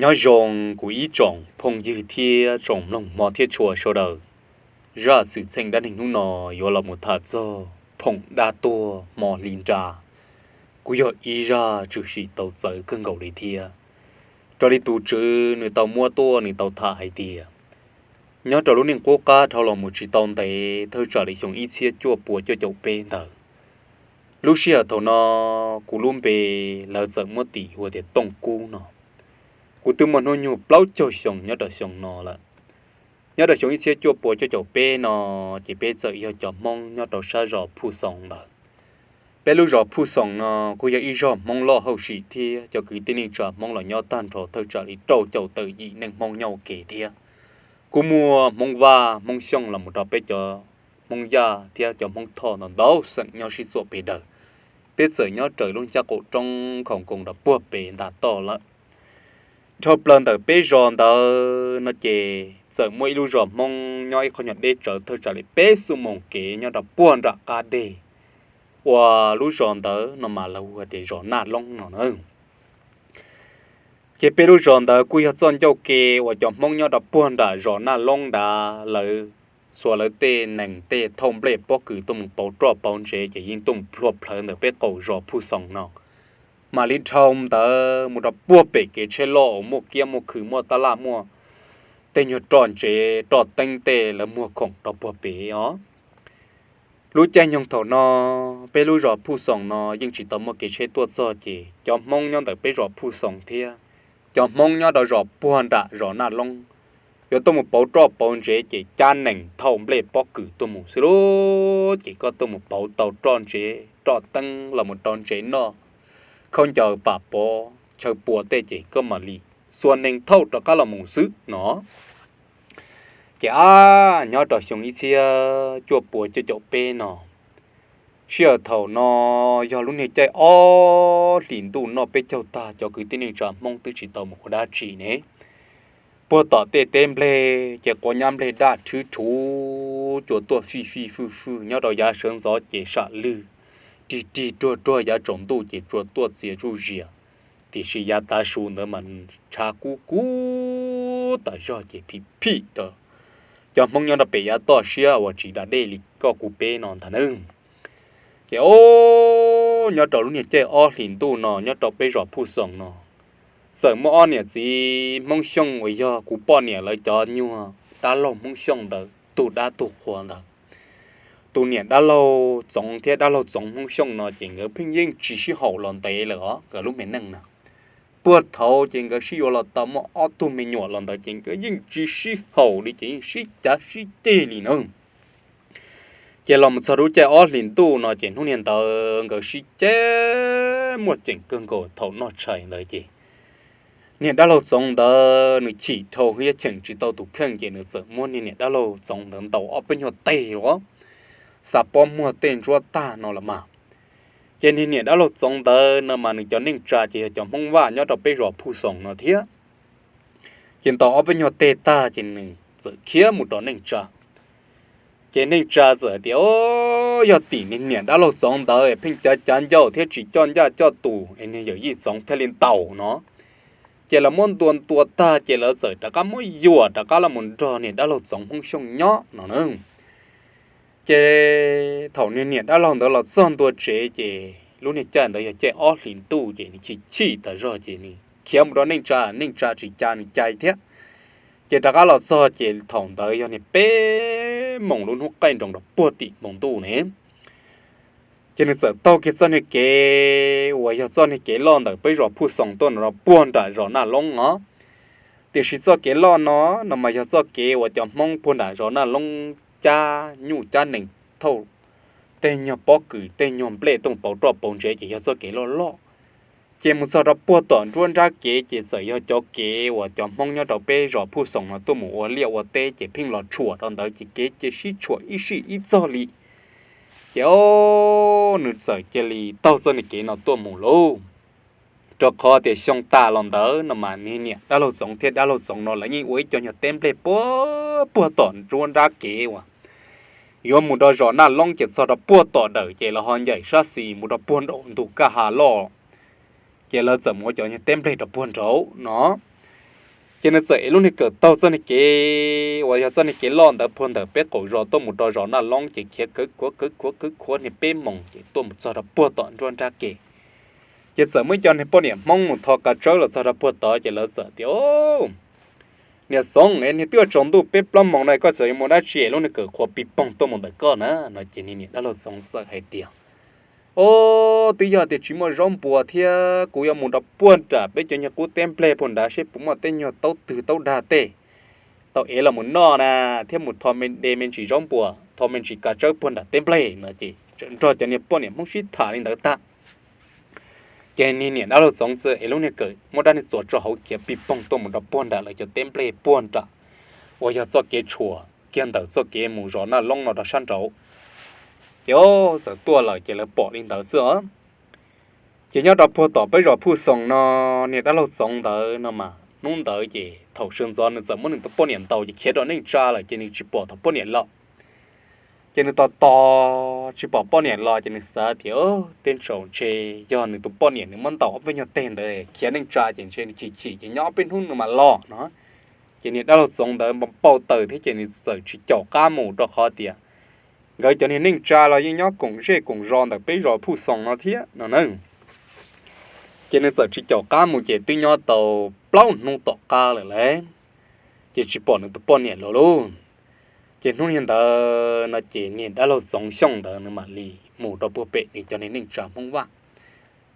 Nyob zoo kuv ib tsoom phooj ywg thiab tsoom mloog hmov thiab tshua sawv daws. Zaj xwm txheej dab neeg hnub no yuav los mus tham txog phoom dab tuag hmo hli nra. Kuj yog ib zaj tshwm sim tau txawv kawg nkaus li thiab. Raws li tus tswv nws tau muab tuaj nws tau tham hais tias, nyob rau lub neej qub qab dhau los mus tsis tau ntev thawj tsam li xyoo ib txhiab cuaj puas cuaj caum peb ntawd, lub sij hawm thaum no kuv lub npe lawv txawm muab tis hu tias Tooj Kub no. Kuv twb muaj hnub nyoog plaub caug xyoo nyob rau xyoo no lawm. Nyob rau xyoo ib txhiab cuaj puas cuaj caum peb no, ces peb txawm yog cov Hmoob nyob rau sab zos Phuj Xoom ntawd. Peb lub zos Phuj Xoom no kuj yog ib zos Hmoob loj hauj sim thiab cov kwv tij neej tsa Hmoob los nyob tag nrho thawj tsam li rau caum tawm yim neej Hmoob nyob ua ke thiab. Kuj muaj Hmoob Vaj Hmoob Xyooj los mus rau peb cov Hmoob Yaj thiab cov Hmoob Thoj ntau ntau xeem nyob sib txuam pes daws. Peb txawm nyob raws lub ncaj qaum roob khoom koos rau puag pem ntam toj lawm. Dhau plaws ntawm peb zos ntawd no ces txawm muaj ib lub zos Hmoob nyob ib qho nyuag deb tsawv thawj tsam li peb xuab moos kev nyob rau puag nram qab deg, uas lub zos ntawd no mas lawv hu tias zos Naj Loob no na. Ces peb lub zos ntawd kuj yog txoj ncauj ke uas cov Hmoob nyob rau puag nram zos Naj Loob ntawd lawv xuas lawv tej nees tej thauj nplej pob kws tuaj mus pauv roj pauv ntsev ces yeej tuaj mus plhuav plhawv ntawm peb qaum zos Phuj Xoom no. Mam li dhau ntawd mus rau puag pem kev tsheb loj uas muaj kiab muaj khw muaj tab laj muaj tej nyuag roj ntsev roj teeb tej lawv muag khoom rau puag pem os. Lub caij nyoog thaum no, peb lub zos Phuj Xoom no yeej tsis tau muaj kev tsheb tuaj txog ces cov Hmoob nyob ntawm peb zos Phuj Xoom thiab cov Hmoob nyob rau zos puag nram zos Naj Loob yuav tuaj mus pauv roj pauv ntsev ces cab nees thauj nplej pob kws tuaj mus xwb lauj. Ces koj tuaj mus pauv tau roj ntsev roj teeb los mus rau ntsev noj, khaub ncaws pam pov chaw pua tej ces koj mam li xuas nees thauj rov qab los mus xwb no. Ces ab nyob rau xyoo ib txhiab cuaj puas cuaj caum peb no, sij hawm thaum no yog lub niag caij ob hlis ntuj noj peb caug tag cov kwv tij neej tsa Hmoob twb tsis tau mus ua dab tsi ne. Puag tom tej teb nplej ces quav nyab nplej daj rhwb rhuv cua tuaj fij fij fwj fwj nyob rau yav sawv ntxov ces sam lwg rig rig ruag ruag yav tsaus ntuj ces cua tuaj txias zuj zias. Tiam sis yav tav su ntawd mas tshav kub kub tas zog ces phim phim rau cov Hmoob nyob rau pem yav toj siab uas tsis da dej li koj kuv peb no ntag nawb. Ces o, nyob rau lub niag caij ob hlis ntuj no nyob rau peb zos Phuj Xoom no, txawm muaj ob niam txiv Hmoob Xyooj uas yog kuv poj niam lawv cov nyuag dab laug Hmoob Xyooj ntawd tug dab tug qhua ntawd. Tus niam dab laug Txoov thiab dab laug Txoov Hmoob Xyooj no ces nkawd pheej yeej tsis sib haum los ntev lawm os, nkawd lub me neej na. Puag thaud ces nkawd sib yuav los tau muaj ob tug me nyuam los ntawd ces nkawd yeej tsis sib haum li ces yeej sib cav sib ceg li na. Ces los mus txog lub caij ob hlis ntuj no ces hnub niag ntawd nkawd sib ceg muaj ceem kawg nkaus thaum noj tshais ntawd ces niag dab laug Txoov ntawd nws chim dhau thiab cheem tsis tau tus kheej ces nws txawm muab niag niam dab laug Txoov ntawd ntaus ob peb nyuag teg los xav pob muag tej ntsuab tag no los mas. Ces niag niam dab laug Txoov ntawd no mas nws cov neej tsa ces yog cov Hmoob Vaj nyob rau peb zos Phuj Xoom no thiab. Ces ntaus ob peb nyuag teg tag ces nws txawm khiav mus rau neej tsa. Ces neej tsa txawm hais tias, o, yog tim niag niam dab laug Txoov ntawd pheej cav cav ncauj thiab tsis coj ncaj coj tus es niag yawm yij Txoov thiaj li ntaus no. Ces lawv muab ntua ntua tag ces lawv txawm rov qab muab yuam rov qab los mus nrog niag dab laug Txoov Hmoob Xyooj nyob no na. Ces thaum niag niam dab laug ntawd los txog ntua tsev ces lub niag caij ntawd yog caij ob hlis ntuj ces nws chim chim tas zog ces nws khiav mus rau neej tsa, neej tsa tsis cav nws cai thiab. Ces rov qab los txog ces thaum ntawd yog niag peb moos lub hnub qaij nroos rau puag tim npoo ntuj ne. Ces nws txawm taug kiag txoj niag kev uas yog txoj niag kev loj ntawm peb zos Phuj Xoom tuaj no rau puag nram zos Naj Loob os. Tiam sis txoj kev loj no, no mas yog txoj kev uas cov Hmoob puag nram zos Naj Loob cab nyuj cab nees thauj tej nyuag pob kws tej nyuag nplej tuaj pauv roj pauv ntsev ces yog txoj kev loj loj. Ces mus txog rau puag tom nruab nrab kev ces txawm yog cov kev uas cov Hmoob nyob rau peb zos Phuj Xoom no tuaj mus ua liaj ua teb ces pheej los tshuam rau ntawd ces kev cia sib tshuam ib sij ib txog li. Ces o, nws txawm cia li taug txoj niag kev no tuaj mus lauj. Rau qhov tias xyoo tas los ntawd no mas niag niam dab laug Txoov thiab dab laug Txoov no lawv yeej ua ib co nyuag teb nplej puag puag tom nruab nrab kev uas yuav mus rau zos Naj Loob ces txog rau puag tom dawm ces lawv ho ncaim sab xis mus rau puag nraum ntug kaj ha loj. Ces lawv txawm mus ua cov nyuag teb nplej rau puag nraud no. Ces nws txawm ev lub niag kawm taug txoj niag kev uas yog txoj niag kev loj ntawd puag ntawm peb qaum zos tuaj mus rau zos Naj Loob, ces khiav khawv khuav khawv khuav khawv khuav niag peb moos ces tuaj mus txog rau puag tom nruab nrab ke. Ces txawm muaj ib co niag poj niam Hmoob mus tho kav tsawb los txog rau puag tod, ces lawv txawm tias, Niam Txoov, niag twb tsaus ntuj peb plaub moos no koj txawm yuav mus dab tsi es lub niag kawm qhuav pij poog tuaj mus ntawm koj na? No ces niag niam dab laug Txoov txawm hais tias, Ob, twb yog tias tsis muaj zaub npuas thiab kuv yuav mus rau puag nram peb cov nyuag qub teb nplej puag nrad seb puas muaj tej nyuag taub twg taub dag tej tau ev los mus noj na, thiab mus tho me de me ntsis zaub npuas, tho me ntsis kav tsawb puag nram teb nplej no. Ces txawm nrog cov niag poj niam Hmoob sib tham li ntawd tag, ces niag niam dab laug Txoov txawm ev lub niag kawm muab dab niag txuas tso hauv khiav pij poog tuaj mus rau puag nram lawv cov teb nplej puag nram uas yog txoj kev tshuam kiag ntawm txoj kev mus zos Naj Loob no rau sab nraud. Ces ob, txawm tuaj lawm ces lawv pom li ntawd xwb os. Ces nyob rau puag tom peb zos Phuj Xoos no, niag dab laug Txoov ntawd no mas hnub ntawd ces thaum sawv ntxov nws txawm muab nws tus poj niam ntaus ces khiav rau neej tsa lawm ces nws tsis pom tus poj niam los. Ces nws tos tos tsis pom poj niam los ces nws xav tias, Tej zaum ntshe yog nws tus poj niam nws muab ntaus ob peb nyuag teg ntawd khiav neej tsa ces ntshe nws chim chim ces nyob ob peb hnub nws mam los no. Ces niag dab laug Txoov ntawd npau taws thiab ces nws txawm tsis caum qab mus rau qhov tias nkawd cov niag neej tsa los yeej nyob koom zej koom zos ntawm peb zos Phuj Xoos no thiab no na. Ces nws txawm tsis caum qab mus ces twb nyob tau plaub hnub tom qab lawm lauj, ces tsis pom nws tus poj niam los lauj. Ces hnub niag ntawd no ces niag dab laug Txoov Xyooj ntawd nws mam li mus rau puag pem nws cov niag neej tsa Hmoob Vaj.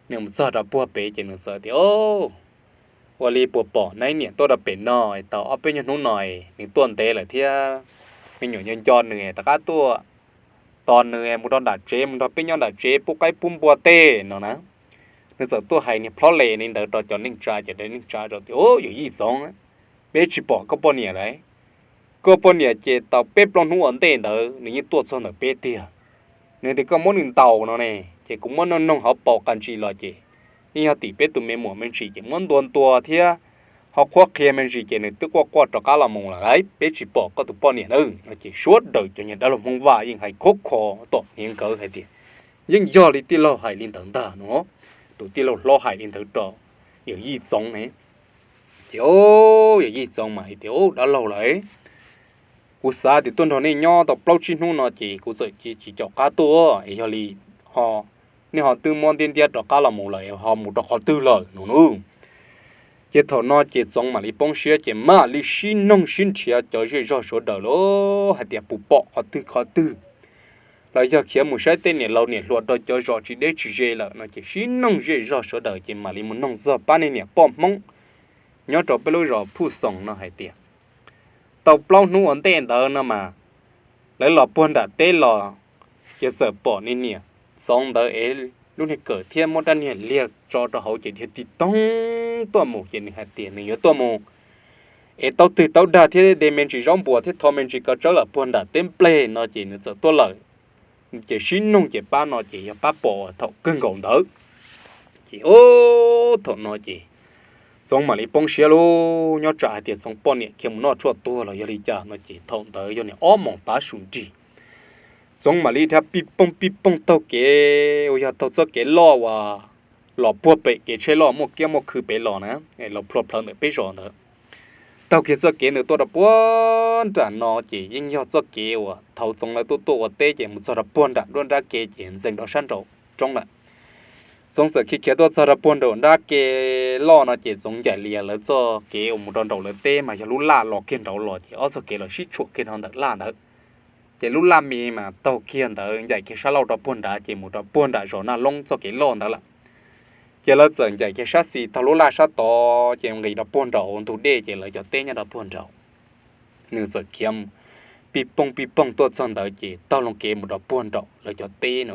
Nws mus txog rau puag pem ces nws txawm tias, Ua li puas pom neb niam tuaj rau pem no? Tau ob peb nyuag hnub no nws tuaj ntev lawm thiab me nyuam nco nco nws rov qab tuaj tos nws mus rau nram tsev, mus nrog peb nyob nram tsev pub qaib pub npua tej no na. Nws txawm tuaj hais niag plhob les li ntawd rau cov neej tsa, ces cov neej tsa tias, Yawm yij Txoov, peb tsis pom koj poj niam lawm. Koj poj niam ces tau peb plaub hnub ua ntej ntawd nws yeej tuaj txog ntawm peb tiag. Nws tias koj muab nws ntaus no ne, ces kuv muab noog noog hauv paus qas ntsis los ces yeej yog tim peb tus me muam me ntsis ces muab ntua ntua thiab ho qhuab qhia me ntsis ces nws twb quaj quaj rov qab los mus lawm, peb tsis pom koj tus poj niam na no. Ces sawv daws cov niag dab laug Hmoob Vaj yeej hais khov kho tom hniav nkawd hais tias, Yeej yog li tij laug hais li ntawd ntag no. Tus tij laug hlob hais li ntawd rau yawm yij Txoov ne. Ces yawm yij Txoov mas hais tias, Dab laug lawm, kuv xav tias tuaj nrog nej nyob tau plaub tsib hnub no ces kuv txawm tsis caum qab tuaj es yog li ho nej ho twb muab ntiab ntiab rov qab los mus lawm ho mus rau qhov twg lawm no na? Ces thaum no ces Txoov mam li poob siab ces mam li sib noog sib nrhiav cov zej zog sawv daws lauj hais tias puas pom qhov twg qhov twg los yog khiav mus saib tej niam laus niam hluas rau cov zos tsis deb tsis ze lawm no. Ces sib noog zej zog sawv daws ces mam li mus noog txog pab niag niam poj Hmoob nyob rau peb lub zos Phuj Xoos no hais tias tau plaub hnub ua ntej ntawd no mas lawv los puag nram teb los, ces txawm pom niag niam Txoov ntawd ev lub niag kawm thiab muab rab niag liag tso rau hauv ces dhia tig toog tuaj mus. Ces nws hais tias nws yuav tuaj mus ev taub twg taub dag thiab de me ntsis zaub npuas thiab tho me ntsis kav tsawb los puag nram teb nplej no ces nws txawm tuaj lawm. Ces sib noog ces pab no ces yog pab pom thaum kawg nkaus ntawd. Ces thaum no ces Txoov mam li poob siab lauj, nyob tsam hais tias Txoov poj niam khiav mus noj tshuaj tuag los yog li cas no ces thaum ntawd yog niag ob moos tav su nrig. Txoov mam li dhia pij poog pij poog taug kev uas yog taug txoj kev loj uas los puag pem kev tsheb loj muaj kiab muaj khw pem los na, los plhuav plhawv ntawm peb zos ntawd. Taug kiag txoj kev ntawd tuaj rau puag nram no ces yeej yog txoj kev uas thaum Txoov lawv tuaj tuaj ua teb ces mus txog rau puag nram nruab nrab ke ces ntxees rau sab nraum roob lawm. Txoov txawm khiav khiav tuaj txog rau puag nraum nrab ke loj no ces Txoov ncaim lias lawv txoj kev uas mus rau nraum lawv teb mas yog lub laj los kiag nraud los ces ob txoj kev los sib tshuam kiag rau ntawm laj ntawd. Ces lub laj me mas taug kiag ntawd ncaim kiag sab laug rau puag nrad ces mus rau puag nram zos Naj Loob txoj kev loj ntawd lawm. Ces lawv txawm ncaim kiag sab xis taug lub laj sab tod ces nqis rau puag nraum ntug dej ces lawv cov teb nyob rau puag nraud. Nws txawm khiav pij poog pij poog tuaj txog ntawd ces taug loo kev mus rau puag nraum lawv cov teb no.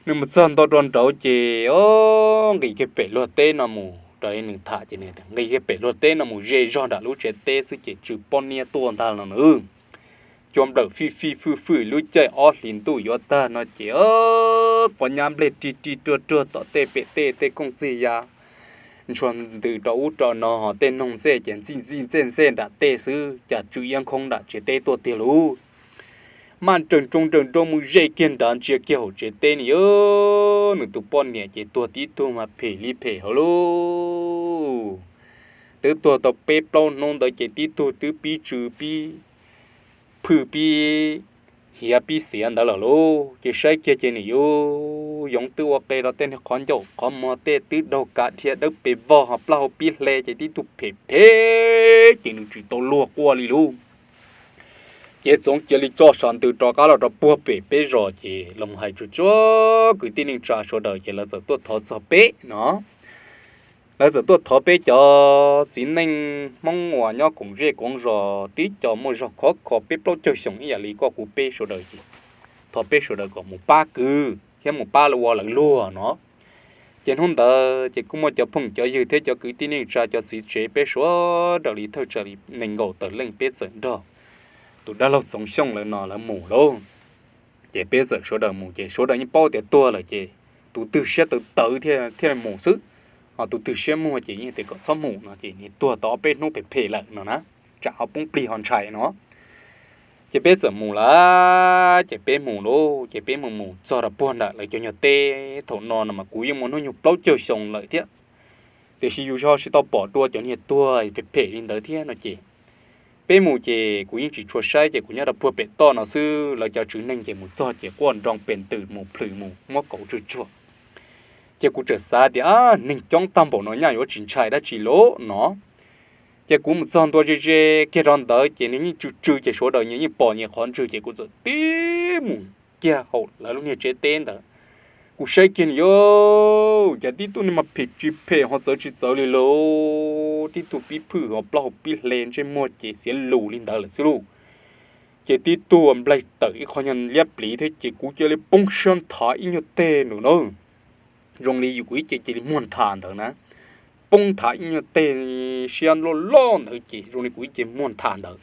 Nws mus txog nto rau nraud ces o, nqis kiag pem luag teb no mus raws li nws tham ces nws nqis kiag pem luag teb no mus ze zog nram lub tsev teb xwb ces tsw pob niab tuaj ntag los nws. Cua nplawm fij fij fwj fwj lub caij ob hlis ntuj yuav tag no ces quav nyab nplej ri ri ruag ruag tom tej pem tej, tej kooj txig ya ntshua ntws rau ub rau no, tej noog ntxej ces ntxij ntxij ntxej ntxej nram tej xwb, cas tsw iab nkhoov nram tsev teb tuaj tiag lauj. Maj nrawm nroos nrawm nroos mus ze kiag nrad ntsia kiag hauv tsev teb ni yog nws tus poj niam ces tuag tib tug mas phem li phem hauv lauj. twb tuag tau peb plaub hnub ntawd ces tib tug twb pib tsw pib phwj pib hiav pib xiav ntawd lawm lauj. Ces saib kiag ces nws yuav yoov twb ua qe rau tej niag qhov ncauj qhov muag tej twb daug kav dhia dawb pes vog ho plaub hau pib hle ces tib tug phem phem ces nws tsis tau luag quaj li lauj. Ces Txoov cia li tso sav ntws rov qab los rau puag pem peb zos ces los hais tsuag tsuag kwv tij neej tsa sawv daws ces lawv txawm tuaj thov txog peb no. Lawv txawm tuaj thov peb cov txiv neej Hmoob uas nyob koom zej koom zos tib co muaj zog khov kho peb plaub caug xyoo ib yam li koj kuv peb sawv daws ces thov peb sawv daws kom mus pab kwv thiab mus pab ua lawv luag no. Ces hnub ntawd ces kuj muaj cov phooj cov ywg thiab cov kwv tij neej tsa cov txiv tsev peb sawv daws li thawj tsam li nees nkaum tawm leej peb txawm nrog tus dab laug Txoov Xyooj lawv no lawv mus lauj. Ces peb txawm sawv daws mus ces sawv daws yeej paub tias tuag lawm ces tus twg siab tawv tawv thiaj mus xwb, ho tus twg siab muag ces yeej tias kom txhob mus no ces niag tuag tau ob peb hnub phem phem lawm no na, tsam ho poob plig ho ntshai no. Ces peb txawm mus lawm ces peb mus lauj, ces peb mus mus txog rau puag nram lawv cov nyuag teb. Thaum no no mas kuv yeej muaj hnub nyoog plaub caug xyoo lawm thiab, tiam sis yus ho tsis tau pom dua cov niag tuag phem phem li ntawd thiab no ces peb mus ces kuv yeej tsis tshua saib ces kuv nyob rau puag pem toj no xwb, lawv cov tswv neeg ces mus txog ces quaj nroo pes ntws mus plhws mus muab kauv tsuag tsuag. Ces kuv txawm xav tias neeg coob tag npaum no nyaj yuav tsis ntshai dab tsi lauj no. Ces kuv mus txog ntua ze ze kiag rau ntawd ces nws yeej tsw tsw ces sawv daws nyias yeej pom nyias qhov ntswg ces kuv txawm tib mus kiag hauv lawv lub niag tsev teb ntawd. Kuv saib kiag nws yuav cas tib tug niag mas phem tsis phem ho txawv tsis txawv li lauj, tib tug pib phwj ho plaub hau pib hle ntsej muag ces xiav lus li ntawd lawm xwb lauj. Ces tib tug nplaig tawm ib qho nyuag liab pliv thiab ces kuv cia li poob siab nthav ib nyuag teg ntawm na. Zoo li yus kuv ib ce cia li muag nthav ntawd na, poob nthav ib nyuag teg siab loj loj ntawd ces zoo li kuv ib ce muag nthav ntawd.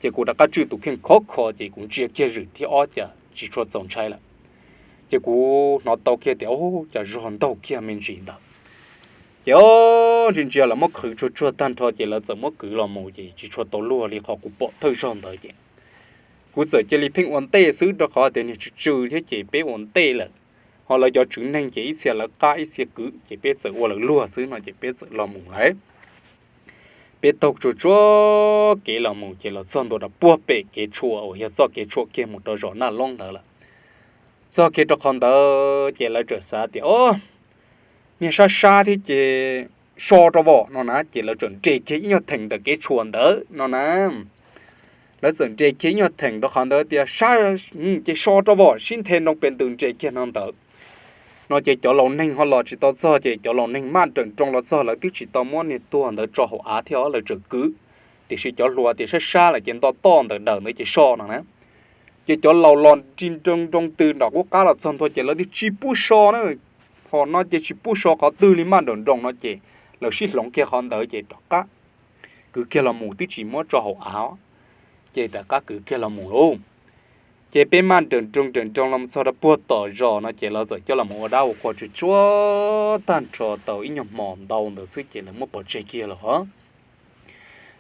Ces kuv rov qab tswj tus kheej khov kho ces kuv ntsia kiag zwm thib ob cas tsis tshua txaus ntshai lawm. Ces kuv hnov tau kiag tias ub cas zog ntaug kiag me ntsis ntawd. Ces o, ntsia ntsia lawv muab qhwv tsuag tsuag tag nrho ces lawv txawm muab kwv los mus ces tsis tshua tau luag li qhov kuv pom thawj zaug ntawd ces kuv txawm cia li pheej ua ntej xwb rau qhov tias niag tsw tsw thiab ces peb ua ntej lawm, ho lawv cov tswv neeg ces ib txhia lawv qab ib txhia kwv ces peb txawm ua lawv luag xwb no ces peb txawm los mus lawm. Peb taug tsuag tsuag kev los mus ces los txog ntua rau puag pem kev tshuam uas yog txoj kev tshuam kiag mus rau zos Naj Loob ntawd lawm. Txog kiag rau qhov ntawd ces lawv txawm xav tias o, niag sab sab thiab ces so rau vom no na ces lawv txawm nres kiag ib nyuag theem ntawm kev tshuam ntawd no na. Lawv txawm nres kiag ib nyuag theem rau qhov ntawd tias sab ces so rau vom sib nthe nroo pes ntws nres kiag no ntawd no ces cov laus neeg ho los tsis tau txog ces cov laus neeg maj nrawm nroos los txog lawv twb tsis tau muab niag tuag ntawd tso hauv av thiab lawv txawm kwv. Tiam sis cov hluas tias sab sab lawm ces nto toj ntawm dawm ntawd ces so no na. Ces cov laus los nti nroo nroo tws nram qub qab los txog ntua ces lawv twb tsis pub so na, ho no ces tsis pub so qhov twg li maj nrawm nroos no ces lawv sib hloov kiag qhov ntawd ces rov qab kwv kiag los mus twb tsis muab tso hauv av, ces rov qab kwv kiag los mus lauj. Ces peb maj nrawm nroos nrawm nroos los txog rau puag tom zos no ces lawv txawm coj los ua dab ua qhua tsuag tsuag tag nrho tau ib nyuag hmo ntau ntawd xwb ces lawv muab pov tseg kiag lawm os.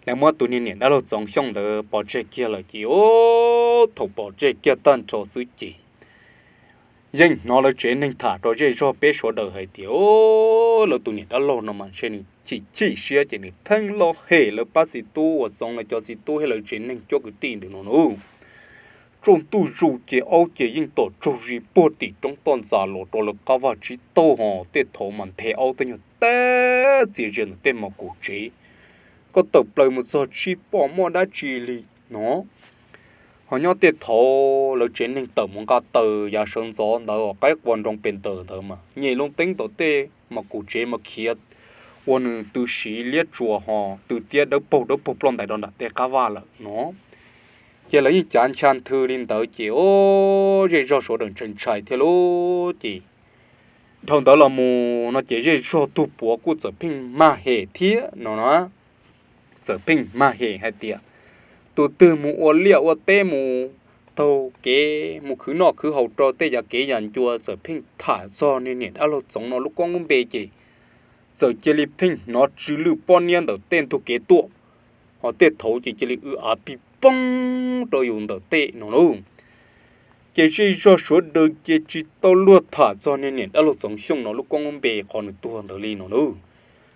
Lawv muab tus niag niam dab laug Txoov Xyooj ntawd pov tseg kiag lawm ces o, thaum pov tseg kiag tag nrho xwb ces yeej hnov lawv tsev neeg tham rau zej zog peb sawv daws hais tias o, lawv tus niam dab laug no mas ntshe nws chim chim siab ces nws theej los hem lawv pab txiv tub uas Txoov lawv cov txiv tub thiab lawv tsev neeg cov kwv tij ntawm no na. Tsaus ntuj zus ces aub ces yeej tom tsaug zis puag tim roob toj ntxas los rau lawv qab vaj tsib taug ho tej thaum mas nthe aub tej nyuag teb txias zias ntawm tej mos kaum tsev, koj tawm plaws mus txog tsis pom muaj dab tsi li no. Ho nyob tej thaum lawv tsev neeg tawm mus nqa taws yav sawv ntxov ntawd uas qaib qua nroo pes ntws ntawd mas nyem loo teeb tom tej mos kaum tsev mas khiav ua nws tw siv liab tsuas ho tw tiab dawb paug dawb paug ploj ntais rau nram tej qab vaj lawm no. Ces lawv yeej cav ncha nthw li ntawd ces o, zej zog sawv daws ntshai ntshai thiab lauj. Ces dhau ntawd los mus no ces zej zog tug puav kuj txawm pheej mag hem thiab no na. Txawm pheej mag hem hais tias tus twg mus ua liaj ua teb mus taug kev mus khwv noj khwv haus rau tej yav kev yam ncua txawm pheej tham txog niag niam dab laug Txoov no lub koob lub npe ces txawm cia li pheej hnov tsw lwj pob niab ntawm tej ntug kev tuaj, ho tej thaum ces cia li w av pig poob rau yus ntawm tej no lauj. Ces zej zog sawv daws ces tsis tau luag tham txog niag niam dab laug Txoov Xyooj no lub koob lub npe qhov nws tuag ntawd li no lauj.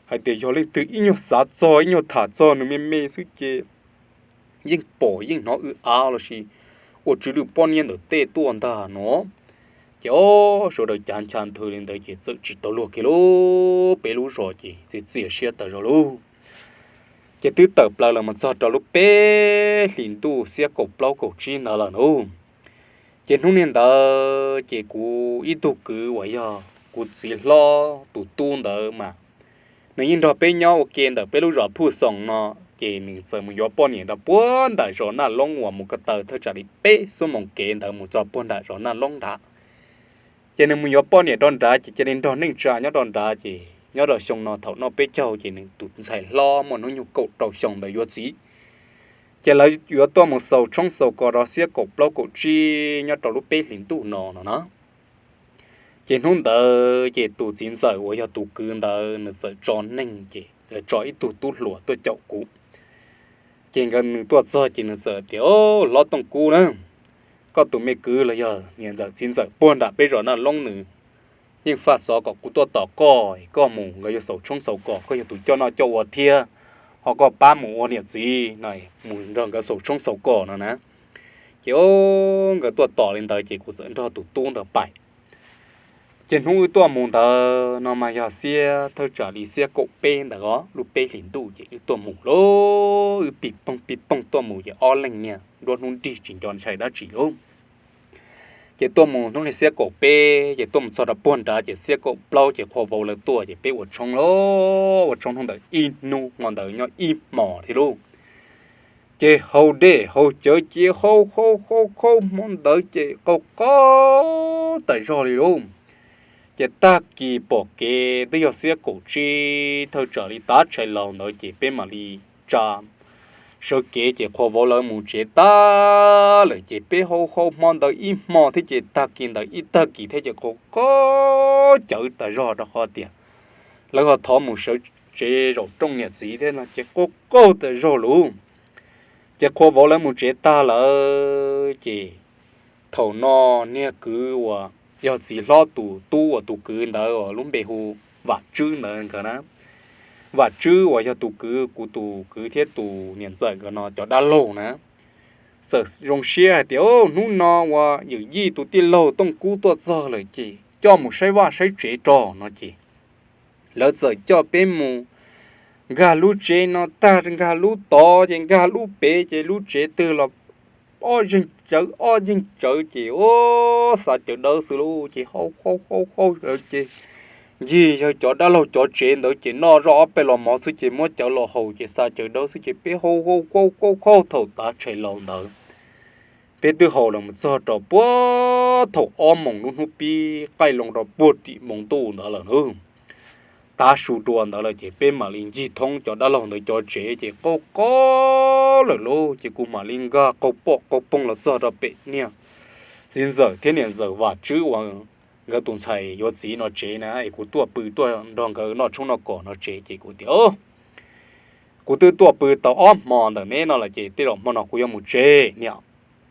hais tias yog leej twg ib nyuag xav txog ib nyuag tham txog nws me me xwb ces yeej pom yeej hnov w av lossis ua tsw lwj pob niab ntawm tej tuaj ntag no. Ces ob sawv daws cav ncha nthwv li ntawd ces txawm tsis tau luag kiag lauj, peb lub zos ces txias txias siab tawm zog lauj. Ces twb tawm plaws los mus txog rau lub peb hlis ntuj xiab kaum plaub kaum tsib ntawd lawm nub. Ces hnub niag ntawd ces kuv ib tug kwv uas yog kuv txiv hlob tus tub ntawd mas nws yeej nrog peb nyob ua ke ntawm peb lub zos Phuj Xoom no, ces nws txawm mus yuav poj niam rau puag nram zos Naj Loob uas mus ko taw thawj tsam li peb xuab moos kev ntawd mus txog puag nram zos Naj Loob nrad. Ces nws mus yuav poj niam rau nrad ces cia li nrog neej tsa nyob rau nrad, ces nyob rau xyoo no thaum noj peb caug ces nws tus ntxhais hlob muaj hnub nyoog kaum rau xyoo ntawd yuav txiv. Ces lawv yuav tuaj mus xaus tshoob xaus kos rau xiab kaum plaub kaum tsib nyob rau lub peb hlis ntuj no no na. Ces hnub ntawd ces tus txiv ntxawm uas yog tus kwv ntawd nws txawm tso neeg ces tso ib tug tub hluas tuaj caum kuv. Ces nkawd nws tuaj txog ces nws txawm tias, Hlob Tooj Kub na, koj tus me kwv los yog niam ntxawm txiv ntxawm puag nram peb zos Naj Loob nws yeej faj xov kom kuv tuaj tos koj, koj mus nkawd yuav xaus tshoob xaus kos, koj yog tus coj noj coj ua thiab, ho koj pab mus ua niam txiv no, mus nrog nkawd xaus tshoob xaus kos no na. Ces o, nkawd tuaj tos li ntawd ces kuv txawm nrog tus tub ntawd pais. Ces hnub wb tuaj mus ntawd no mas yog xiab thawj tsam li xiab kaum peb ntawd os, lub peb hlis ntuj ces wb tuaj mus lauj, wb pig poog pig poog tuaj mus ces ob leeg niag nruab hnub nrig tsis nco ntshai dab tsi lauj. Ces tuaj mus hnub niag xiab kaum peb ces tuaj mus txog rau puag nrad ces xiab kaum plaub ces qhua vauv lawv tuaj ces peb ua tshoob lauj, ua tshoob hnub ntawd ib hnub hmo ntawd nyob ib hmos thiab lauj. Ces haus dej haus cawv ces haus haus haus haus hmo ntawd ces qaug qaug tas zog li lauj. Ces tag kis pom kev twb yog xiab kaum tsib thawj tsam li tav tshais laus ntawd ces peb mam li tsa sawv kev ces qhua vauv lawv mus tsev tag lawm ces peb haus haus hmo ntawd ib hmo thiab ces tag kis ntawd ib tag kis thiab ces qaug qaug cawv tas zog rau qhov tias lawv ho thov mus sawv tsev zaum rooj niam txiv thiab no ces qaug qaug tas zog lauj. Ces qhua vauv lawv mus tsev tag lawm ces thaum no niag kwv uas yog txiv hlob tus tub uas tus kwv ntawd uas lub npe hu Vam Tswb ntawd nkawd na, Vam Tswb uas yog tus kwv, kuv tus kwv thiab tus niam ntxawm nkawd no cov dab laug na, txawm zoo siab hais tias, Hnub no uas yawm yij tus tij laug Tooj Kub tuaj txog lawm ces coj mus saib vaj saib tsev tso no ces lawv txawm coj peb mus nkag lub tsev no tag nkag lub tod ces nkag lub pem ces lub tsev twg los ob yeej cawv ob yeej cawv ces o, xav cawv dawb xwb lauj ces haus haus haus haus ces ncig yawg cov dab laug cov tsev ntawd ces noj zoj ob peb los mov xwb ces muab cawv los haus ces xav cawv dawb xwb ces peb haus haus haus haus haus thaum tav tshais laus ntawd. Peb twb haus los mus txog rau puag thaum ob moos lub hnub pib qaij loo rau puag tim moos ntuj ntawd lawm na. Tav su dua ntawd lawm ces peb mam li ncig thoob cov dab laug ntawd cov tsev ces qaug qaug lawm lauj ces kuv mam li nkag qaug pom qaug poog los txog rau pem niag txiv ntxawm thiab niam ntxawm Vam Tswb uas nkawd tus ntxhais yuav txiv no tsev na es kuv tuaj pw tuaj nrog nkawd noj tshoob noj kos no tsev ces kuv tias, Kuv twb tuaj pw tau ob hmo ntawm neb no lawm ces tej zaum hmo no kuv yuav mus tsev. Niam,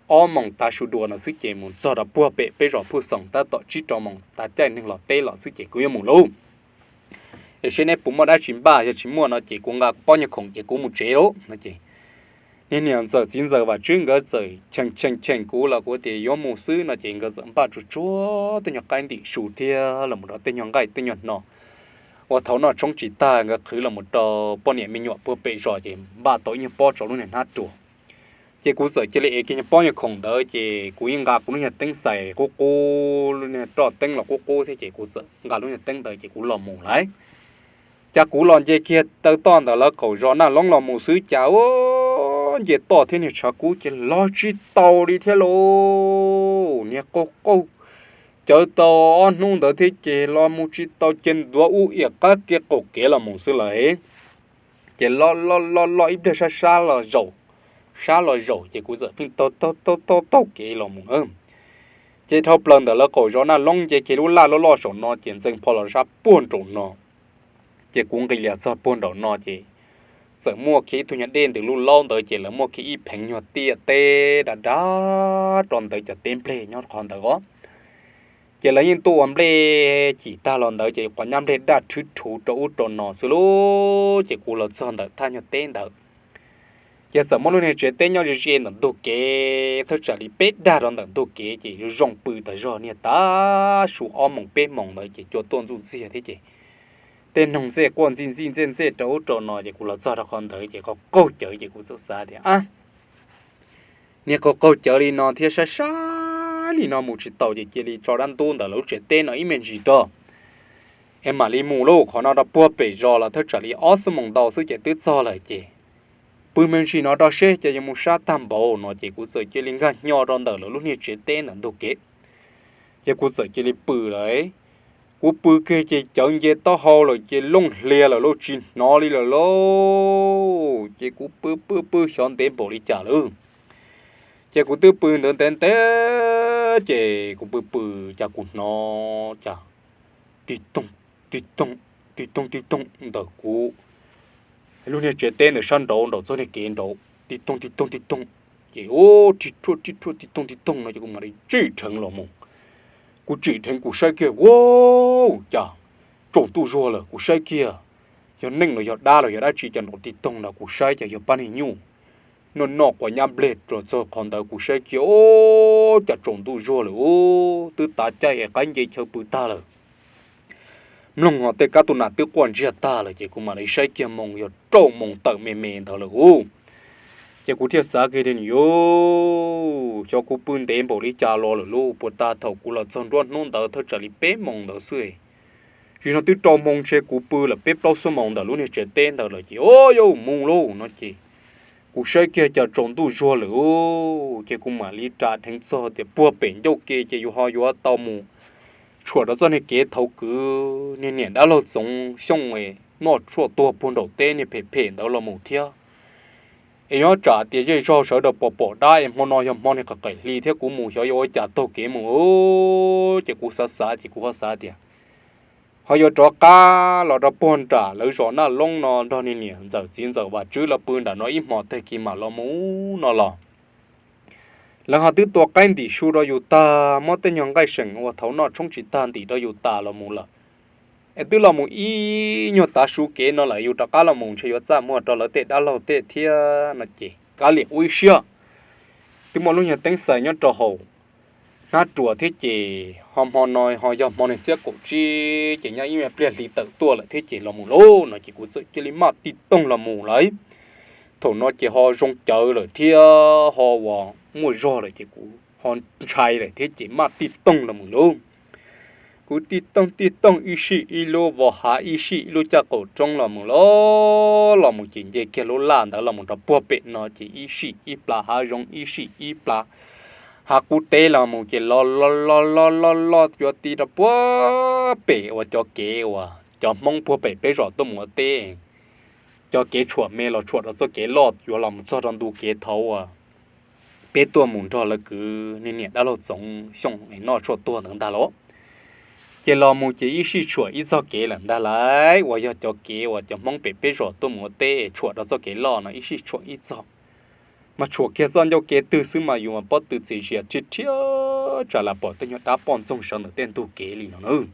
ob moos tav su dua no xwb ces mus txog rau puag pem peb zos Phuj Xoom tab tom tsib rau moos tav caij neeg los teb los xwb ces kuv yuav mus lauj. Es seb neb puas muaj dab tsi npaj, yog tsis muaj no ces kuv nqa kuv pob nyuag khoom ces kuv mus tsev lauj no ces niag niam ntxawm txiv ntxawm Vam Tswb nkawd txawm cheem cheem cheem kuv los kuv tias yuav mus xwb no ces nkawd txawm npaj tsuag tsuag tej nyuag qaib ntim su thiab los mus rau tej nyuag nqaij tej nyuag hno uas thaum noj tshoob tsis tag nkawd qhwv los mus rau poj niam me nyuam puag pem zos ces npaj tau ib nyuag pob rau lub niag hnab ruas. Ces kuv txawm cia li ev kiag nyuag pob nyuag khoom ntawd ces kuv yeej nqa kuv lub nyuag teeb xais qub qub, lub niag roj teeb los qub qub thiab ces kuv txawm nqa lub nyuag teeb ntawd ces kuv los mus lauj. Cas kuv los nce kiag taw toj ntawm lawv qaum zos Naj Loob los mus xwb cas ua nce toj thiab niag tshav kub ces los tsis tau li thiab lauj. Niag qaug qaug cawv tau ob hnub ntawd thiab ces los mus tsis tau ces ntuav ub iam qab kev qaum kev los mus xwb lawm. Ces loj loj loj loj ib pliag sab sab los zaum, sab los zaum ces kuv txawm pheej taug taug taug taug kev los mus na. Ces dhau plaws ntawm lawv qaum zos Naj Loob nce kiag lub laj loj loj saum no ces ntxeev pho los sab puag nraum no. Ces kuv nqis lias txog puag nraum no ces txawm muaj kiag ib tug nyuag dej ntws lub laub ntawd ces lawv muaj kiag ib pheev nyuag tiaj teb dav dav rau ntawd cov teb nplej nyob qhov ntawd os. Ces lawv yeej tuaj ua nplej cim tag los ntawd ces qhov nyab nplej daj rhwv rhuv rau ub rau no xwb lauj. Ces kuv los txog ntawm thaj nyuag teb ntawd, ces txawm muaj lub niag tsev teb nyob ze ze ntawm ntug kev, thawj tsam li peb dag rau ntawm ntug kev, ces zoo pw tas zog niag tav su ob moos peb moos ntawd ces cua tuaj ntxuj ntxiag thiab ces tej noog ntxej quaj ntxij ntxij ntxej ntxej rau ub rau no. Ces kuv los txog rau qhov ntawd ces qaug qaug cawv, ces kuv txawm xav tias, a, niag qaug qaug cawv li no thiab saib saib li no mus tsis tau ces cia li tso dab ntub ntawm lawv lub tsev teb no ib me ntsis rau es mam li mus lauj. Qhov no rau puag pem zos los thawj tsam li ob xuab moos ntau xwb ces twb txog lawm ces pw me ntsis no rau seb ces yuav mus sab tag npaum no. Ces kuv txawm cia li nkag hnyo rau ntawm lawv lub niag tsev teb ntawm ntug kev, ces kuv txawm cia li pw lawm. Kuv pw kiag ces cawv nce taub hau lawm ces looj hlias lawm lauj, tsis hnov li lawm lauj. Ces kuv pw pw pw xyov ntev npaum li cas lawm, ces kuv twb pw ntev ntev ntev ces kuv pw pw cas kuv hnov cas ti toog ti toog ti toog ti toog ntawm kuv lub niag tsev teb ntawm sab nraud nraum txoj niag kev nraud, ti toog ti toog ti toog. Ces ub, rhij rhuaj rhij rhuaj ti toog ti toog no ces kuv mam li tsim dheev los mus. Kuv tsim dheev kuv saib kiag, ua cas tsaus ntuj zuag lawm, kuv saib kiag yog neeg los yog dab los yog dab tsi cas nrov ti toog no, kuv saib cas yog pab niag nyuj noj noj quav nyab nplej los txog qhov ntawd. Kuv saib kiag, ua cas tsaus ntuj zuag lawm, ub, twb tav caij es qaib nce chaw pw tag lawm. Mloog ho tej kab tug nas twb quaj ntsiag tag lawm ces kuv mam li saib kiag moos yog rau moos tawm me me ntawd lawm ub. Ces kuv thiaj xav kiag tias, yuj, xyov kuv pw ntev npaum li cas los lawm lauj, puag ta thaum kuv los txog nruab hnub ntawd thawj tsam li peb moos ntawd xwb. Tsis no twb rau moos ntshe kuv pw lawm peb plaub xuab moos ntawm lub niag tsev teb ntawd lawm ces, o, yuj, mus lauj no ces kuv saib kiag cas tsaus ntuj zuag lawm ub. Ces kuv mam li ras dheev txog tias puag pem ncauj ke ces yus ho yuav tau mus tshuam rau txoj niag kev thaum kwv niag niam dab laug Txoov Xyooj noj tshuaj tuag puag nraum teb niag phem phem ntawd los mus thiab. Es yuav tsam tias zej zog sawv daws pom pom dab es hmo no yog hmo niag qhov qaim hli thiab kuv mus xyov yuav ua cas taug kev mus. Ces kuv xav xav ces kuv ho xav tias ho yuav rov qab los rau puag nram lawv zos Naj Loob no nrog niag niam ntxawm txiv ntxawm Vam Tswb lawv pw nram no ib hmos tag kis mam los mus no los. Lawv ho twb tua qaib ntim su rau yus tag, muab tej nyuag nqaij seem uas thaum noj tshoob tsis tag ntim rau yus tas los mus lawm. Es twb los mus ib nyuag tav su kev no lawm yus rov qab los mus ntshe yuav txaj muag rau lawv tej dab laug tej thiab no ces kav liam ua ib siab. Twb muaj lub nyuag teeb xais nyob rau hauv hnab ruas thiab ces ho hmo no ho yog hmo niag xiab kaum tsib ces nyob ib me pliag hli tawm tuaj lawm thiab ces los mus lauj no ces kuv txawm cia li maj tij toog los mus lawm. Thaum no ces ho zoo cawv lawm thiab ho uas muaj zog lawm ces kuv ho ntshai lawm thiab ces maj tij toog los mus lauj. Kuv tij toog tij toog ib sij ib lub vos hav ib sij ib lub caj qaum roob los mus lauj, los mus ces nce kiag lub laj ntawd los mus rau puag pem no ces ib sij ib plas hav zoov ib sij ib plas hav qub teb los mus ces los los los los los los yuav ti rau puag pem uas cov kev uas cov Hmoob puag pem peb zos tuaj mus ua teb. Cov kev tshuam me los tshuam rau txoj kev loj yuav los mus txog rau ntu kev thaum uas peb tuaj mus nrog lawv kwv niag niam dab laug Txoov Xyooj noj tshuaj tuag ntawd ntag lauj. Ces los mus ces ib sij tshuam ib txog kev lawm ntag lauj, uas yog cov kev uas cov Hmoob pem peb zos tuaj mus ua teb tshuam rau txoj kev loj no ib sij tshuam ib txog. Mas tshuam kiag txoj ncauj kev twg xwb mas yus mas pob tw txias zias rhiab rhiab tsam lam pom tej nyuag dab poj ntxoog sawv ntawm tej ntug kev li no na.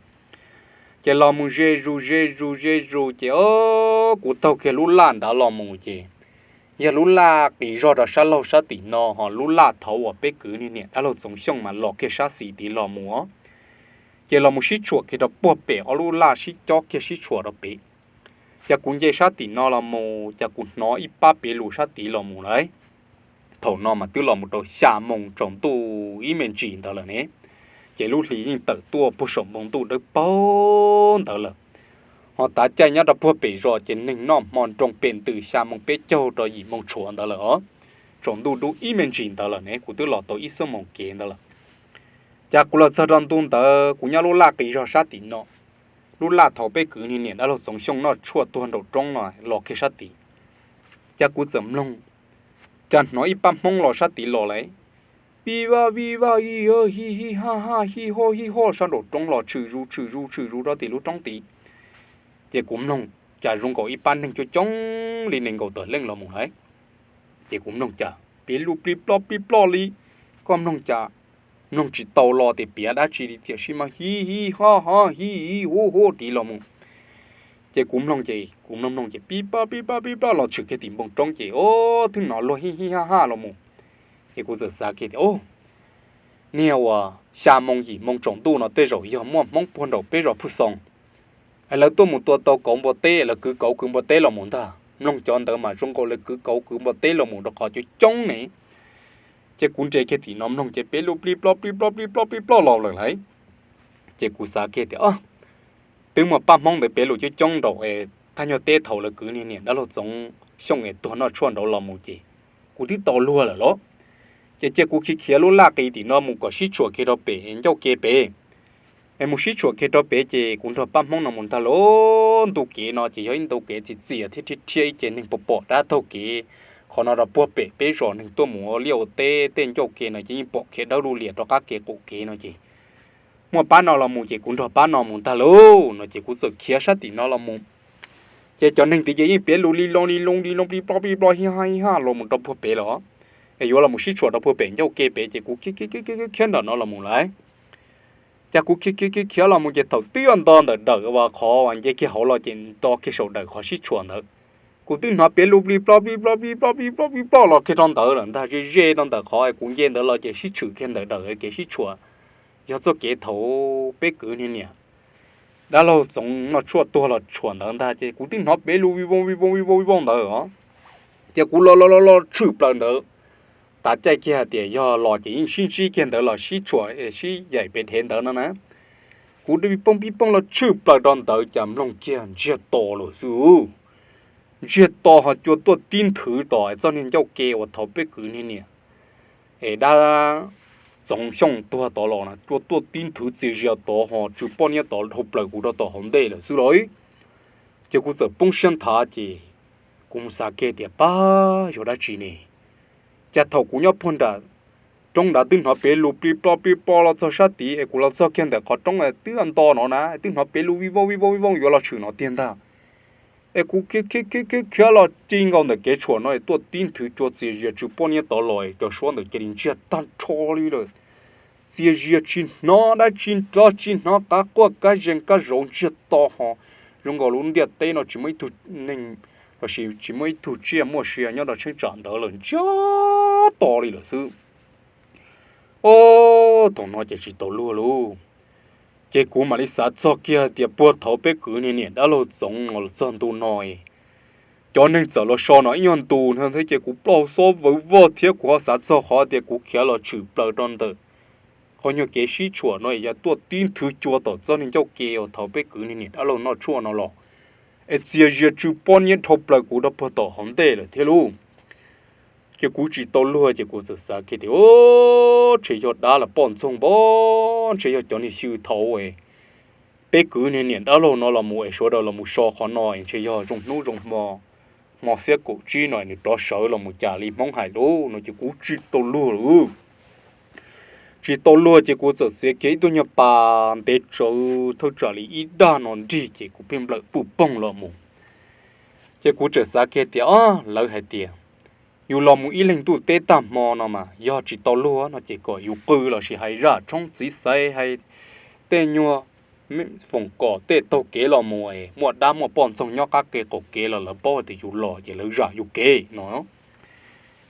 Ces los mus ze zus ze zus ze zus ces o, kuv taug kiag lub laj nrad los mus ces yog lub laj qis zog rau sab laug sab tim no, ho lub laj thaum uas peb kwv niag niam dab laug Txoov Xyooj mas los kiag sab xis tid los mus os. Ces los mus sib tshuam kiag rau puag pem ob lub laj sib cob kiag sib tshuam rau pem. Ces kuv nce sab tim no los mus ces kuv hnov ib pab piv lus sab tid los mus lawm. Thaum no mas twb los mus rau xya moo tsaus ntuj ib me ntsis ntawd lawm ne, ces lub hli yeej tawm tuaj puag saum npoo ntuj dawb paug ntawd lawm. Ho tav caij nyob rau puag pem zos ces neeg noj hmo nroo pem ntws xya moo peb caug rau yim moo tshuav ntawd lawm os. Tsaus ntuj dub ib me ntsis ntawd lawm ne, kuv twb los tau ib xuab moos kev ntawd lawm. Ces kuv los txog rau ntu ntawd kuv nyob lub laj qis zog sab tim no, lub laj thaum peb kwv niag niam dab laug Txoov Xyooj noj tshuaj tuag nraum roob no los kiag sab tid. Ces kuv txawm mloog, cas hnov ib pab Hmoob los sab tid los lawm, vij vaj vij vaj ij hi hi ha ha hi ho hi ho sab nraum roob los tshwm zus tshwm zus tshwm zus rau tim lub roob tid. Ces kuv mloog, cas zoo nkaus ib pab neeg coob coob li nees nkaum tawm leej los mus lawm. Ces kuv mloog cas piv lus plig ploj plig ploj li, koj mloog cas mloog tsis tau los tias piav dab tsi li tiam sis mas hi hi ho ho hi hi hu hu tiv los mus. Ces kuv mloog ces kuv mloog mloog ces pib ploj pib ploj pib ploj los tshwm kiag tim npoo roob ces o, twb hnov luag hi hi ha ha los mus. Ces kuv txawm xav kiag tias o, niag uas xya moo yim moo tsaus ntuj no tej zaum yog muaj Hmoob puag nraum peb zos Phuj Xoos es lawv tuaj mus tua tau kauv npua teb, lawv kwv kauv kwv npua teb los mus ntag. Mloog cov ntawd mas zoo nkaus lawv kwv kauv kwv npua teb los mus rau qhov coob coob ne. Ces kuv nres kiag tim no mloog ces peb lub plij ploj plij ploj plij ploj plij ploj los lawm lauj. Ces kuv xav kiag tias o, twb muaj pab Hmoob ntawd peb lub coob coob nraum es thaj nyuag teb thaum lawv kwv niag niam dab laug Txoov Xyooj es tuag noj tshuaj nraud los mus ces kuv twb tau luag lawm los. Ces cia kuv khiav khiav lub laj qis tim no mus kom sib tshuam kiag rau pem ncauj ke pem. Es mus sib tshuam kiag rau pem ces kuv nrog pab Hmoob no mus ntag lauj. Ntu kev no ces yog ib ntu kev txias txias thiab rhiab rhiab ib ce neeg pom pom dab taug kev. Qhov no rau puag pem peb zos neeg tuaj mus ua liaj ua teb tej ncauj ke no ces yeej pom khiav dawb lug lias rov qab kev qaum kev no ces muaj pab no los mus ces kuv nrog pab no mus ntag lauj no ces kuv txawm khiav sab tim no los mus. Ces cov neeg tid ces yeej piav lus li loo li loo li loo plig ploj plig ploj hi ha hi ha los mus rau puag pem lawm. Es yuav los mus sib tshuam rau puag pem ncauj ke pem ces kuv khiav khiav khiav khiav khiav ntawm no los mus lauj. Ces kuv khiav khiav khiav khiav los mus ces thaum twb yuav nto ntawm dawm uas qhov uas nce kiag hauv los ces nto kiag saum dawm qhov sib tshuam ntawd, kuv twb hnov piav lus plig ploj plig ploj plig ploj plig ploj plig ploj los kiag rau ntawd lawm ntag. Ze ze rau ntawm qhov kuv nce ntawd los ces sib tshwm kiag ntawm dawm kev sib tshuam, yog txoj kev thaum peb kwv niag niam dab laug Txoov noj tshuaj tuag los tshuam ntawd ntag. Ces kuv twb hnov piav lus vij vooj vij vooj vij vooj vij vooj ntawd os. Ces kuv los los los los tshwm plaws ntawd, tav caij kiag hais tias yog los ces yeej sib ntsib kiag ntawd los sib tshuam sib yaim pem dhev ntawd no na. Kuv pib pooj pib pooj los tshwm plaws rau ntawd cas mloog kiag ntsiag to lawm xwb. Ntsiag to ho cua tuaj tib nthwv tom txoj niag ncauj ke uas thaum peb kwv niag niam es dab Txoov Xyooj tuag tod los na, cua tuaj tib nthwv txias zias tod ho tsw poj niab tod dhau plaws kuv rau tom hauv ntej lawm xwb lauj. Ces kuv txawm poob siab nthav ces kuv mus xav kiag tias pab, yog dab tsi ne? Cas thaum kuv nyob puag nram roob nrad twb hnov piav lus plig ploj plig ploj los txog sab tid es kuv los txog kiag ntawm qhov roob twb nto no na twb hnov piav lus vij vooj vij vooj vij vooj yuav los tshwm no tiag ntag. Es kuv khiav khiav khiav khiav los ci nkaus ntawm kev tshuam no es tuaj tib nthwv cua txias zias tsw poj niab tod los cov suab ntawd cia li ntsiag tag nrho li lawm. Txias zias tsis hnov dab tsi nrov tsis hnov qav quaj kab ze kab zauv ntsiag to ho zoo nkaus lub ntiaj teb no tsis muaj ib tug neeg lossis tsis muaj ib tug tsiaj muaj sia nyob rau cheeb tsam ntawd lawm ntsiag to li lawm xwb. Ob, thaum no ces tsis tau luag lauj. Ces kuv mam li xav txog kiag tias puag thaum peb kwv niag niam dab laug Txoov los txog ntu no, cov neeg txawm los so no ib nyuag ntu no thiab ces kuv ploj xob vawv voj thiab kuv ho xav txog qhov tias kuv khiav los tshwm plaws rau ntawm qhov nyuag kev sib tshuam no es yog tuaj tib nthwv cua tom txoj niag ncauj ke uas thaum peb kwv niag niam dab laug noj tshuaj no los es txias zias tsw poj niab dhau plaws kuv rau puag tom hauv ntej lawm thiab lauj. Ces kuv tsis tau luag ces kuv txawm xav kiag tias, ntshe yog dab los poj ntxoog npab, ntshe yog cov niag xyw thaum peb kwv niag niam dab laug no los mus es sawv daws los mus so qhov no es ntshe yog zoo hnub zoo hmo, hmo xiab kaum tsib no nws rov sawv los mus cas li Hmoob hais lauj no ces kuv tsis tau luag lawm. Tsis tau luag ces kuv txawm txiav kiag ib tug nyuag pas ntev tsawv thawj tsam li ib dag no nrig ces kuv pheej nplawm puj poog los mus. Ces kuv txawm xav kiag tias, o, lawv hais tias yus los mus ib leeg ntuj teb tag hmo no mas yog tsis tau luag no ces kom yus qw lossis hais zaj tshoob txiv xaiv hais tej nyuag foom kom tej taug kev los mus es muaj dab muaj poj ntxoog nyob qab kev qaum kev los lawv paub tias yus los ces lawv zam yus kev no.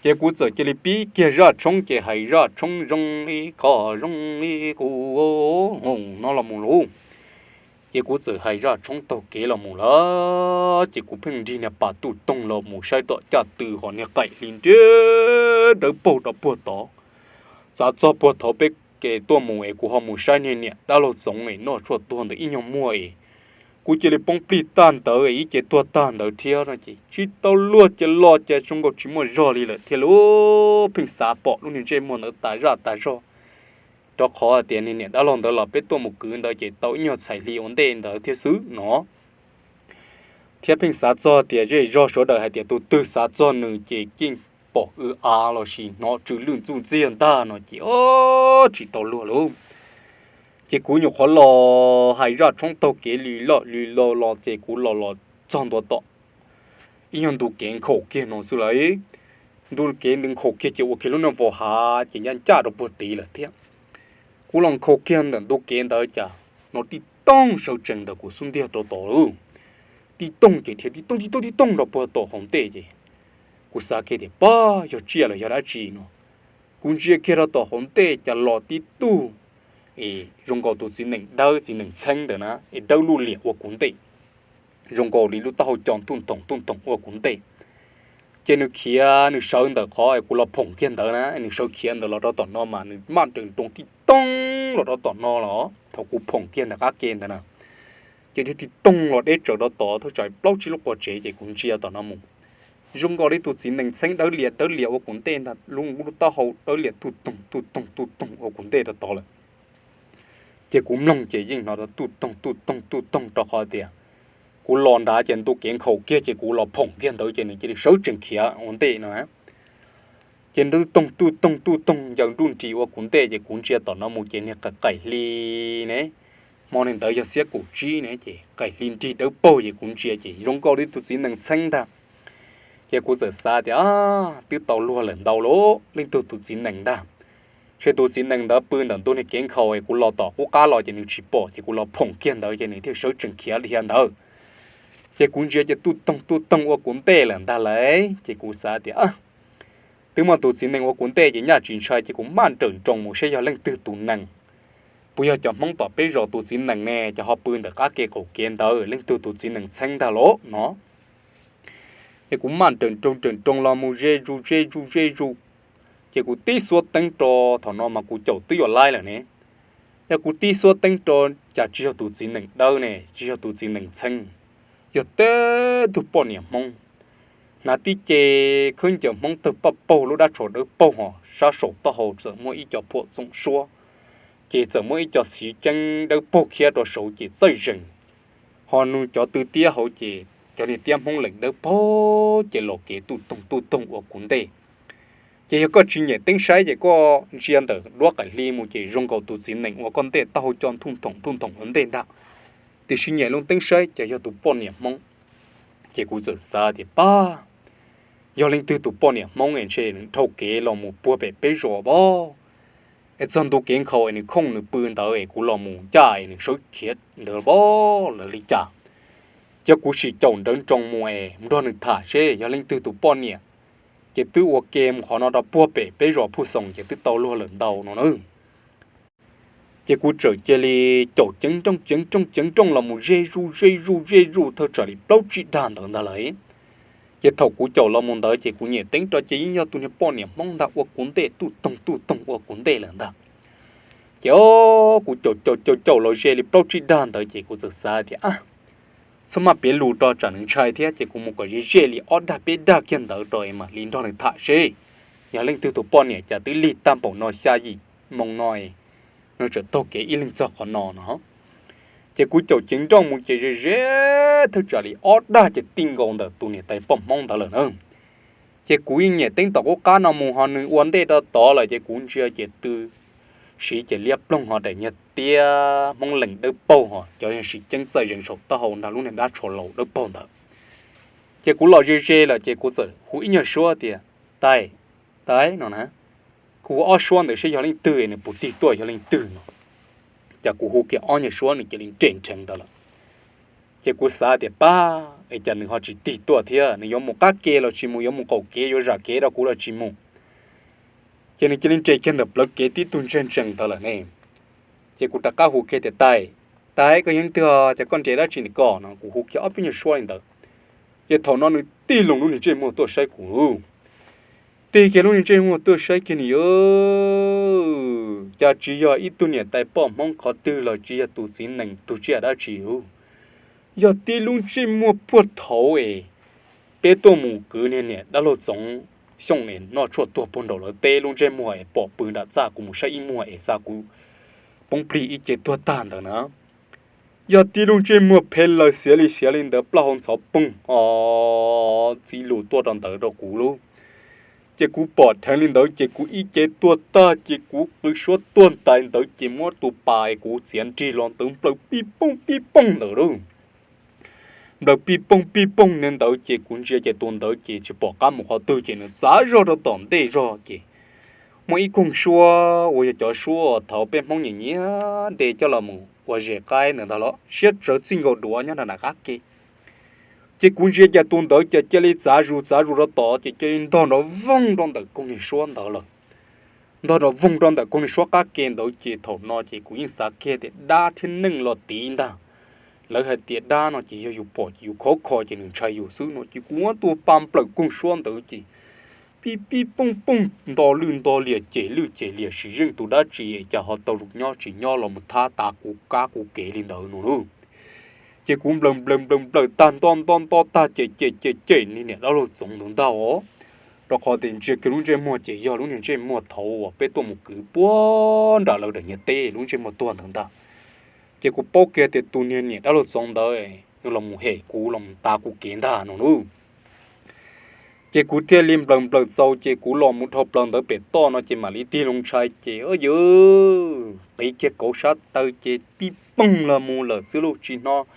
Ces kuv txawm cia li pib kiag zaj tshoob ces hais zaj tshoob zoo li qhov zoo li kuv no los mus lauj. Ces kuv txawm hais zaj tshoob taug kev los mus lawm ces kuv pheej nrig niag pas tuj toog los mus saib tom caj tw ho niag qaim li ntiab dawb paug rau puag tod. Xav txog puag thaum peb ke tuaj mus es kuv ho mus saib niag niam dab laug Txoov es noj tshuaj tuag ntawd ib nyuag muag es kuv cia li poob plig tag ntawd es ib ce tuag tag ntawd thiab no ces tsis tau luag ces los ces zoo nkaus tsis muaj zog li lawm thiab lauj. Pheej xav pom lub niag ntsej muag ntawd tas zaj tas zog, rau qhov hais tias niag niam dab laug ntawd los peb tuaj mus kwv ntawd ces tau ib nyuag txhais hli ua ntej ntawd thiab xwb no. Thiab pheej xav txog tias zej zog sawv daws hais tias tus twg xav txog nws ces yeej pom w av lossis hnov tsw lwj ntxuj ntxiag ntag no ces o, tsis tau luag lauj. Ces kuv nyuam qhuav los hais zaj tshoob taug kev li loj li lo los ces kuv los los txog ntua tom ib nyuag ntu kev nkhaus kiag no xwb lawm. Ntu kev ntws nkhaus kiag ces ua kiag lub niag vos hav ces ncaj ncaj rau puag tid lawm thiab. Kuv los nkhaus kiag ntawm ntu kev ntawd cas hnov tib toog sawv tsees ntawm kuv xub ntiag rau tod lauj. Tib toog ces dhia tib toog tib toog tib toog rau puag tom hauv ntej ces kuv xav kiag tias pab yog tsiaj los yog dab tsi no. Kuv ntsia kiag rau tom hauv ntej cas los tib tug es zoo nkaus tus txiv nees dawb txiv nees txheeb ntawd na es dawb luj liam ua kuv ntej, zoo nkaus li lub taub hau co ntuj ntoog ntuj ntoog ua kuv ntej. Ces nws khiav nws sawv ntawm qhov kuv los phoom kiag ntawd na, nws sawv khiav ntawd los rau tom no mas nws maj nroos nroos tib toog los rau tom no los thaum kuv phoom kiag ntawm qab ke ntawd na. Ces dhia tib toog los deb tsawv rau tod thaj tsam plaub tsib lub qua tsev ces kuv ntsia tom no mus, zoo nkaus li tus txiv nees txheeb dawb liam dawb liam ua kuv ntej ntag, lub taub hau dawb liam tuj toog tuj toog tuj toog ua kuv ntej rau tod lawm. Ces kuv mloog ces yeej hnov tuj toog tuj toog tuj toog rau qhov tias kuv los nrad ces ntu kev nkhaus kiag ces kuv los phoom kiag ntawd ces nws cia li sawv tsees khiav ua ntej no. Ces tuj toog tuj toog tuj toog ncaws nruj nris ua kuv ntej ces kuv ntsia tom no mus ces niag qaim hli ne, hmo niag ntawd yog xiab kaum tsib ne ces qaim hli nrig dawb paug ces kuv ntsia ces zoo nkaus li tus txiv nees txheeb ntag. Ces kuv txawm xav tias twb tau luag lawm ntau lauj, leej twg tus txiv nees ntag. Ces tus txiv nees ntawd pw ntawm ntu niag kev nkhaus es kuv los tom qub qab los ces nws tsis pom ces kuv los phoom kiag ntawd ces nws thiaj sawv tsees khiav dhia ntawd. Ces kuv ntsia ces tuj toog tuj toog ua kuv ntej lawm ntag lauj ces kuv xav tias twb muaj tus txiv nees ua kuv ntej ces nyaj tsis ntshai ces kuv maj nrawm nroos mus saib yog leej twg tus nees. Puas yog cov Hmoob tom peb zos tus txiv nees ne, cov ho pw ntawm qab ke qaum kev ntawd leej twg tus txiv nees txheeb ntag lauj no. Ces kuv maj nrawm nroos nrawm nroos los mus ze zuj ze zuj ze zuj. Ces kuv tib xuab teeb rau, thaum no mas kuv caum twb yuav laib lawm ne. Yog kuv tib xuab teeb rau cas tsis yog tus txiv nees dawb ne, tsis yog tus txiv nees txheeb, yog tib tug poj niam Hmoob. Hnav tib ce khaub ncaws Hmoob tawg paj paug lub dab tsho dawb paug ho sab saum taub hau txawm muaj ib co phuam txoom suab, ces txawm muaj ib co xiv ceeb dawb paug khiab rau saud ces txawj zees. Ho nws cov tw tiab hauv ces cov niag tiab Hmoob lees dawb paug ces los kev tuj toog tuj toog ua kuv ntej. Ces yog koj tsis nyem teeb saib ces koj ntsia ntawm duab qaim hli mus ces zoo nkaus tus txiv nees uas koj ntej taub hau co ntuj nthoom ntuj nthoom ua ntej ntag. Tiam sis nyem lub teeb saib ces yog tus poj niam Hmoob. Ces kuv txawm xav tias pab, yog leej twg tus poj niam Hmoob es ntshe nws dhau kev los mus puag pem peb zos pab, es txog ntu kev nkhaus es nws khooj nws pw ntawd es kuv los mus ncaj es nws sawv khiav ntawd pab lawm li cas. Ces kuv sim caum nrawv nroos mus es nrog nws tham seb yog leej twg tus poj niam. Ces twb ua ke mus qhov no rau puag pem peb zos Phuj Xoos ces twb tau luag lawm ntau no na. Ces kuv txawm cia li caum ceev nrooj ceev nrooj ceev nrooj los mus ze zuj ze zuj ze zuj thaj tsam li plaub tsib dag ntawd ntag lauj. Ces thaum kuv caum los mus ntawd ces kuv nyem teeb rau ces yeej yog tus niag poj niam Hmoob ntag ua kuv ntej tuj toog tuj toog ua kuv ntej lawm ntag. Ces o, kuv caum caum caum caum los ze li plaub tsib dag ntawd ces kuv txawm xav tias txhob maj piav lus rau tsam nws ntshai thiab ces kuv mus kom ze ze li ob dag peb dag kiag ntawd rau es mam li nrog nws tham seb yog leej twg tus poj niam cas twb lig tag npaum no xya yim moo no, nws tseem taug kev ib leeg txog qhov no no. Ces kuv caum ceev nrooj mus ces ze ze thaj tsam li ob dag ces tij nkaus ntawm tus niam tais poj Hmoob ntawd lawm na. Ces kuv yeej nyem teeb tom qub qab no mus ho nws ua ntej rau tod lawm ces kuv ntsia ces tw siv ces liab ploog ho daim nyuag tiab Hmoob lees dawb paug ho cov siv ceeb txawj zees saum taub hau nrog lub niag dab tsho laus dawb paug ntawd. Ces kuv los ze ze lawm ces kuv txawm hu ib nyuag suab tias, Tais, tais no na. Kuv hu ob suab ntawd seb yog leej twg nws puas tig tuaj yog leej twg no. Ces kuv hu kiag ob nyuag suab nws cia li nres nrheev ntawd lawm. Ces kuv xav tias pab es cas nws ho tsis tig tuaj thiab, nws yuav mus qab ke los tsis mus, yuav mus qaum kev yuav zam kev rau kuv los tsis mus. Ces nws cia li nres kiag ntawm plawv kev tib tug ntseg ntsees ntawd lawm ne. Ces kuv rov qab hu kiag tias, Tais, tais, koj yog leej twg, ces koj nres dab tsi ntawm ko no? Kuv hu kiag ob peb nyuag suab li ntawd. Ces thaum no nws tig loo lub niag ntsej muag tuaj saib kuv. Tig kiag lub niag ntsej muag tuaj saib kiag nws, cas tsis yog ib tug niam tais poj Hmoob qhov twg los tsis yog tus txiv nees tus tsiaj dab tsi, yog tib lub ntsej muag puag thaum es peb tuaj mus kwv niag niam dab laug Txoov Xyooj es noj tshuaj tuag puag nraum lawv teb lub ntsej muag es pom pw nram txaj, kuv mus saib ib muag es xa kuv poob plig ib ce tuag tag ntawd na. Yog tib lub ntsej muag phem lawm xiav li xiav li ntawd, plaub hau ntxhov poog o, txij lus tuaj rau ntawd rau kuv lub. Ces kuv pom dheev li ntawd ces kuv ib ce tuag tag ces kuv qw suab tuag ntais ntawd ces muab tus pas es kuv txiav nrig los ntawd nplawm pij pooj pij pooj ntawd lub. Nplawm pij pooj pij pooj ntawd ces kuv ntsia ces tus ntawd ces tsis pom qab mus qhov twg ces nws txav zog rau tom ntej zog ces muaj ib koog suab uas yog cov suab thaum peb Hmoob nyiam nyiam de coj los mus ua zes qaib ntawd ntag los siab tsawv txij nkaus duav nyob nram qab ke. Ces kuv ntsia cas tus ntawd ces cia li txav zus txav zus rau tod ces cia li ntog nrov voog rau ntawm koog niag suab ntawd lawm. Ntog nrov voog rau ntawm koog niag suab qab ke ntawd ces thaum no ces kuv yeej xav kiag tias dab thiab neeg los tiv ntag. Lawv hais tias dab no ces yog yus pom ces yus khov kho ces nws ntshai yus xwb no ces kuv muab tua pa nplawm koog suab ntawd ces pib pib pooj pooj nto lwj nto lias cem lwj cem lias sis yeej tus dab tsi es cas ho tau zoo nyob tsis nyob los mus thab tas kuv kab kuv kev li ntawd no lauj. Ces kuv nplawm nplawm nplawm nplawm tag nto nto nto tag cem cem cem cem niag niam dab laug Txoov ntawd ntag os. Rau qhov tias ntsia kiag lub ntsej muag ces yog lub niag ntsej muag thaum uas peb tuaj mus kwv puag nram lawv daim niag teb lub ntsej muag tuag ntawd ntag. Ces kuv paub kiag tias tus niag niam dab laug Txoov ntawd nws los mus hem kuv los mus tas kuv kev ntag no lauj. Ces kuv thiaj li nplawm nplawm txaus ces kuv los mus dhau plaws ntawd pem toj no ces mam li tig loo ntshai ces yawg qiv kiag kauv sab taw ces pib poog los mus lawm xwb lauj, tsis hnov,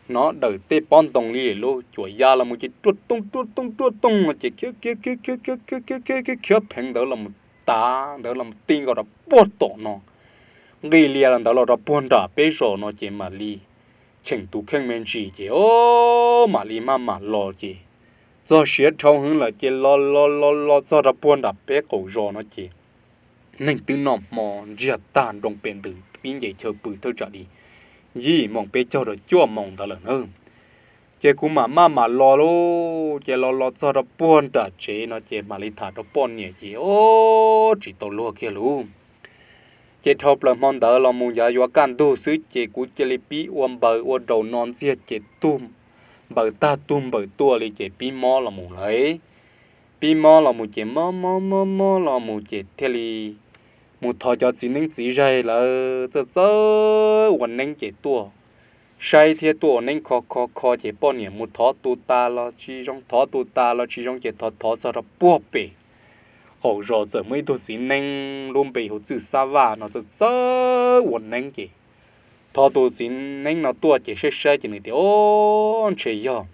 hnov dawm tej pob ntoo li lawm lauj. Cuam ya los mus ces ruaj tooj ruaj tooj ruaj tooj no ces khiav khiav khiav khiav khiav khiav khiav khiav khiav pheev ntawd los mus tav ntawd los mus ti nkaus rau puag tom no, nqis lias los ntawd los rau puag nram peb zos no ces mam li cheem tus kheej me ntsis ces o mam li maj mam los ces txog siav dhau heev lawm ces los los los los txog rau puag nram peb qaum zos no ces neeg twb noj hmo ntsiag tag nroo pem ntws pib nce chaw pw thawj tsam li yim moos peb caug rau cuaj moos ntawd lawm na. Ces kuv mam maj mam los lauj, ces los los txog rau puag nram tsev no ces mam li tham rau poj niam ces o tsis tau luag kiag lauj. Ces dhau plaws hmo ntawd los mus yav yuav kaj ntug xwb ces kuv cia li pib ua npaws ua daus no ntxiag ces tug npaws tag tug npaws tuaj li ces pib mob los mus lawm. Pib mob los mus ces mob mob mob mob los mus ces thiaj li mus thov cov txiv neeb txiv zag lawv txawj txawj ua neeb ces tuaj saib thiab tuaj ua neeb kho kho kho ces poj niam mus thov tus tas los tsis zoo, thov tus tas los tsis zoo ces thov thov txog rau puag pem qaum zos txawm muaj ib tug txiv neeb lub npe hu Txwj Xab Vaj no txawj txawj ua neeb ces thov tus txiv neeb no tuaj ces saib saib ces nws tias o ntshe yog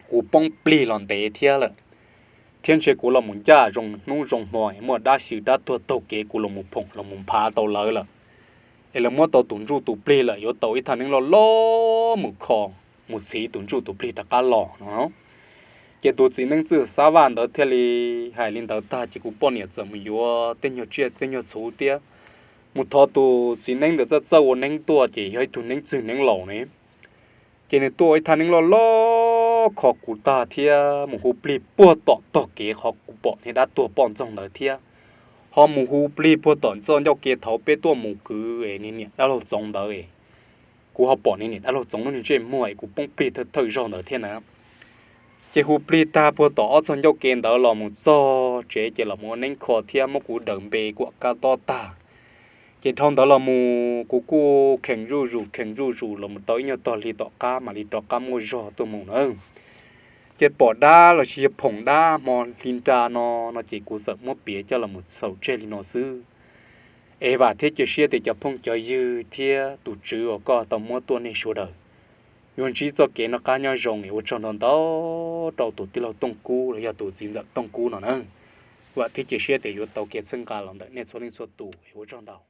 kuv poob plig los ntev thiab lawm, thiab ntshe kuv los mus ncaj zoo hnub zoo hmo muaj dab xyw dab tuag taug kev kuv los mus phoom los mus nphav tau lawv lawm, es lawv muab tau tus ntsuj tus plig lawm yuav tau ib thaj neeb loj loj mus kho mus txhiv tus ntsuj tus plig rov qab los no. Ces tus txiv neeb Txwj Xab Vaj ntawd thiaj li hais li ntawd tag ces kuv poj niam txawm mus yuav tej nyuag tsiaj tej nyuag txhuv thiab mus thov tus txiv neeb ntawd txawj txawj ua neeb tuaj ces yog ib tug neeb txwg neeb laus ne. Ces nws tuaj ib thaj neeb loj loj kho kuv tag thiab mus hu plig puag tom tog kev qhov kuv pom niag dab tuag poj ntxoog ntawd thiab ho mus hu plig puag tom txoj ncauj ke thaum peb tuaj mus kwv es niag niam dab laug Txoov ntawd es kuv ho pom niag niam dab laug Txoov lub niag ntsej muag es kuv poob plig thawj thawj zaug ntawd thiab na. Ces hu plig tag puag tom ob txog ncauj ke ntawd los mus txog tsev ces los mus ua neeb kho thiab muab kuv daws npe kuam kab tob tag. Ces dhau ntawd los mus kuv kuj kheem zuj zus kheem zuj zus los mus tau ib nyuag tog hli tom qab mam li rov qab muaj zog tuaj mus na. Ces pom dab los sis yog phoom dab hmo hli nra no no ces kuv txawm muab piav coj los mus xaus tseg li no xwb. Es vam thiab cia siab tias cov phooj cov ywg thiab tus tswv uas koj tau muab tuaj nej sawv daws yuav ntsib txoj kev noj qab nyob zoo es ua tsaug ntau ntau rau tus tij laug Tooj Kub los yog tus txiv ntxawm Tooj Kub no na. Vam thiab cia siab tias yuav tau kev txhawb nqa los ntawm nej txhua leej txhua tus es ua tsaug ntau.